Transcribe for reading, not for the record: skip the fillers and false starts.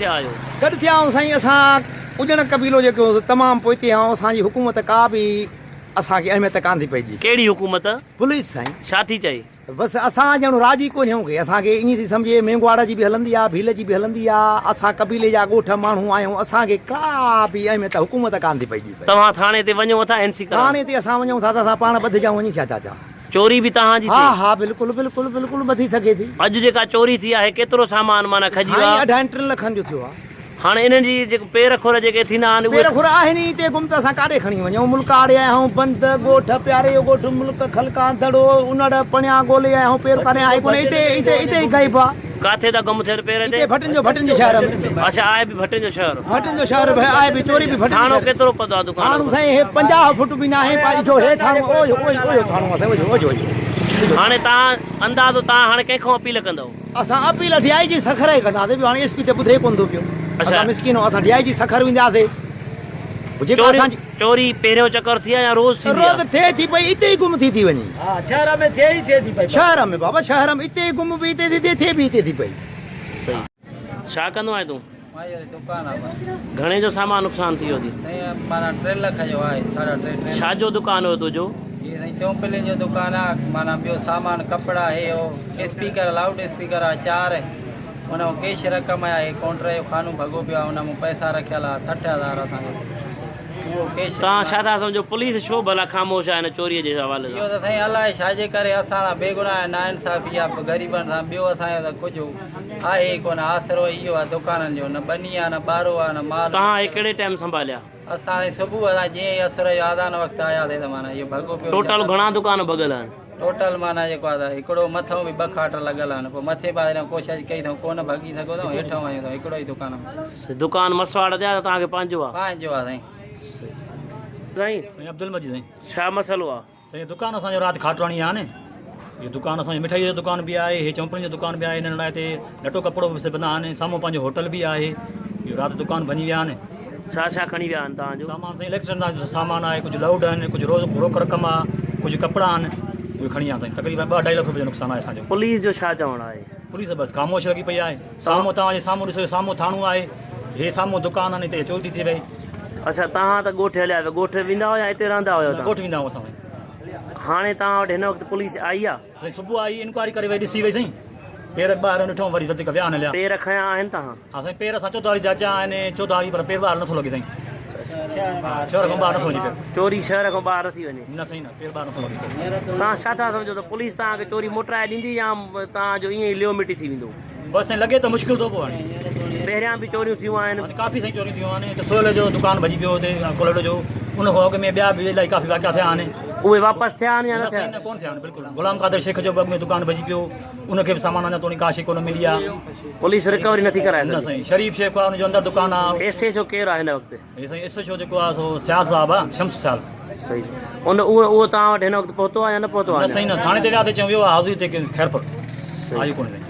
ٿيا آهيو؟ گڏ ٿيا آهيون سائين اسان اڄڻ قبيلو جيڪو تمام پوئتي آهيون اسان جي حڪومت ڪا به اسان کي اهميت ڪانه ٿي پئي ڏي. ڪهڙي حڪومت؟ پوليس سائين. ڇا ٿي چئي؟ بس اسان ڄڻ راڄ ئي ڪونهيون ڪي اسان کي ائين ٿي سمجهي مينگهواڙ جي به هلندي آ ڀيل جي به هلندي آ اسان قبيلي جا ڳوٺ ماڻهو آهيون اسان کي ڪا به اهميت حڪومت ڪانه ٿي پئي ڏي پئي. توهان ٿاڻي تي وڃو ٿا اين سي ڪرائڻ؟ ٿاڻي تي اسان وڃون ٿا ته اسان پاڻ ٻڌجائون وڃي ڇا چاچا. چوري به توهان جي ٿئي؟ ها ها بلڪل بلڪل بلڪل ٻڌي سگهي ٿي. اڄ جيڪا چوري ٿي آهي ڪيترو سامان معنيٰ کڄي ويو سائين آهي؟ اڍائين ٽن لکن جو ٿيو آهي. هاڻي انهن جي جيڪو پير کور جيڪي ٿيندا آهن اهي. پير کور آهن ئي اتي گم ته اسان ڪاڏي کڻي وڃون ملڪ آڙي آيا آهيون بند ڳوٺ پياري جو ڳوٺ ملڪ خلقان دڙو انڙ پڻيا ڳولي آيا آهيون پير ڪاڏي آهي ڪونه اتي اتي اتي ئي غائب آهي. ڪاٿي ٿا گم ٿين پير اتي ڀٽن جو ڀٽن جي شهر ۾. اڇا آهي به ڀٽن جو شهر. ڀٽن جو شهر به آهي به چوري به ڀٽن جي ٿاڻو شهر. ڪيترو پوندو آهي دڪان ٿاڻو کان؟ سائين هي 50 فوٽ به ناهي پر اجهو هي ٿاڻو اهو اهو ٿاڻو آهي سائين اجهو اجهو اجهو. هاڻي توهان اندازو توهان هاڻي ڪنهن کان اپيل ڪندؤ؟ اسان اپيل ڊي I جي سکر کي ڪنداسين ٻيو هاڻي ايس پي ته ٻڌي ڪونه ٿو پيو اسان مسڪين آهيون اسان ڊي I جي سکر وينداسين جيڪا اسان جي چوري پهريون چڪر ٿي آهي يا روز ٿيندي آهي؟ روز ٿئي ٿي پئي اتي ئي گم ٿي ٿي وڃي. ها شهر ۾ ٿئي ئي ٿئي ٿي پئي. شهر ۾ بابا شهر ۾ اتي ئي گم به اتي ٿي ٿئي ٿئي به اتي ٿي پئي. صحيح ڇا ڪندو آهين تون؟ مائي جو دڪان آ بس. گهڻي جو سامان نقصان ٿي ويو ٿي؟ سائين معنيٰ ٽي لک جو آهي ساڍا ٽي ٽي. ڇا جو دڪان هيو تنهنجو؟ جي سائين چونپلين جو دڪان آ معنيٰ ٻيو سامان ڪپڙا هي هو اسپيڪر لائوڊ اسپيڪر آ چار ان مان ڪيش رقم آ هي ڪائونٽر جو خانو ڀڳو پيو آ ان مان پئسا رکيل آ 60 هزار اسان جو اهو ڪيش. توهان ڇا ٿا سمجهو پوليس ڇو ڀلا خاموش آ هن چوري جي حوالي سان؟ اهو ته سائين الائي ڇا جي ڪري اسان سان بيگناهه ناانصافي آ غريبن سان ٻيو اسان جو ته ڪجهه آهي ئي ڪونه آسرو ئي اهو آهي دڪانن جو نه ٻني آهي نه ٻارو آهي نه مال. توهان هي ڪهڙي ٽائيم سنڀاليا؟ اسان سائين صبح اسان جيئن ئي عصر جو آذان وقت آياسين ته معنيٰ اهو ڀڳو پيو. ٽوٽل گهڻا دڪان ڀڳل آهن؟ ٽوٽل معنيٰ جيڪو آهي ته هڪڙو مٿئون به ٻه کاٽ لڳل آهن پوء مٿي پاسي ڏانهن ڪوشش ڪئي اٿئون ڪونه ڀڳي سگهيو اٿئون هيٺئون آيون اٿئون هڪڙو ئي دڪان ۾. دڪان مسواڙ تي آهي يا توهان کي پنهنجو آهي؟ پنهنجو آهي سائين. سائين. سائين عبدالمجيد سائين. ڇا مسئلو آهي؟ سائين دڪان اسان جو رات کاٽواڻي آ نه اهو دڪان اسان جو مٺائي جو دڪان به آهي هي چونپڙن جو دڪان به آهي ننڍڙا هتي لٽو ڪپڙو به سبندا آهن سامهون پنهنجو هوٽل به آهي اهو رات دڪان ڀڃي ويا آهن ڇا ڇا کڻي ويا آهن توهان جو سامان سائين اليڪٽرڪ جو سامان آهي ڪجهه لوڊ آهن ڪجهه روز روڪ رقم آهي ڪجهه ڪپڙا آهن اهي کڻي ويا سائين تقريبن ٻه اڍائي لک روپيه جو نقصان آهي اسان جو پوليس جو ڇا چوڻ آهي پوليس بس خاموش لڳي پئي آهي سامهون توهان جي سامهون ڏسو سامهون ٿاڻو آهي هي سامهون دڪان آهن هتي چوري ٿي ٿي وئي اڇا توهان ته ڳوٺ هليا ويا ڳوٺ ويندا هيو يا هتي رهندا هيو نه ڳوٺ ويندا هئون اسان هاڻي توهان وٽ هن وقت پوليس آئي آ؟ سائين صبح آئي انڪوائري ڪري وئي ڏسي وئي سائين پير ٻاهر ڏٺو وري وڌيڪ ويا نه هليا. پير کنيا آهن توهان؟ ها سائين پير اسان چوڌاري جاچيا آهن چوڌاري پر پير ٻاهر نٿو لڳي سائين شهر کان ٻاهر نٿو وڃي پير. چوري شهر کان ٻاهر نٿي وڃي؟ نه سائين نه پير ٻاهر نٿو لڳي پيو. توهان ڇا ٿا سمجهو ته پوليس توهان کي چوري موٽرائي ڏيندي يا توهان جو ائين ئي ليو مٽي ٿي ويندو؟ بس سائين لڳي ته مشڪل ٿو پوي هاڻي. پهريان به چوريون ٿيون آهن. هاڻي ڪافي سائين چوريون ٿيون آهن هڪ سهيل جو دڪان ڀڄي پيو هتي ڪولهڙو جو ان کان اڳ ۾ ٻيا به الائي ڪافي واقعا ٿيا آهن. اهي واپس ٿيا آهن يا نه نه ٿيا سائين نه ڪونه ٿيا آهن بلڪل غلام قادر شيخ جو به اڳ ۾ دڪان ڀڄي پيو ان کي به سامان اڃا توڻي ڪا شي ڪونه ملي آهي. پوليس رڪوري نٿي ڪرائي نه سگهي. سائين شريف شيخ آهي ان جو اندر دڪان آهي. ايس ايڇ او ڪير آهي هن وقت؟ هي سائين ايس ايڇ او جيڪو آهي سو سيال صاحب آهي شمس سيال. صحيح ان اهو اهو توهان وٽ هن وقت پهتو آهي يا نه پهتو آهي نه سائين نه ٿاڻي تي ويا ته چيو ويو آهي حاضري تي خيرپور آيو ڪونه سائين.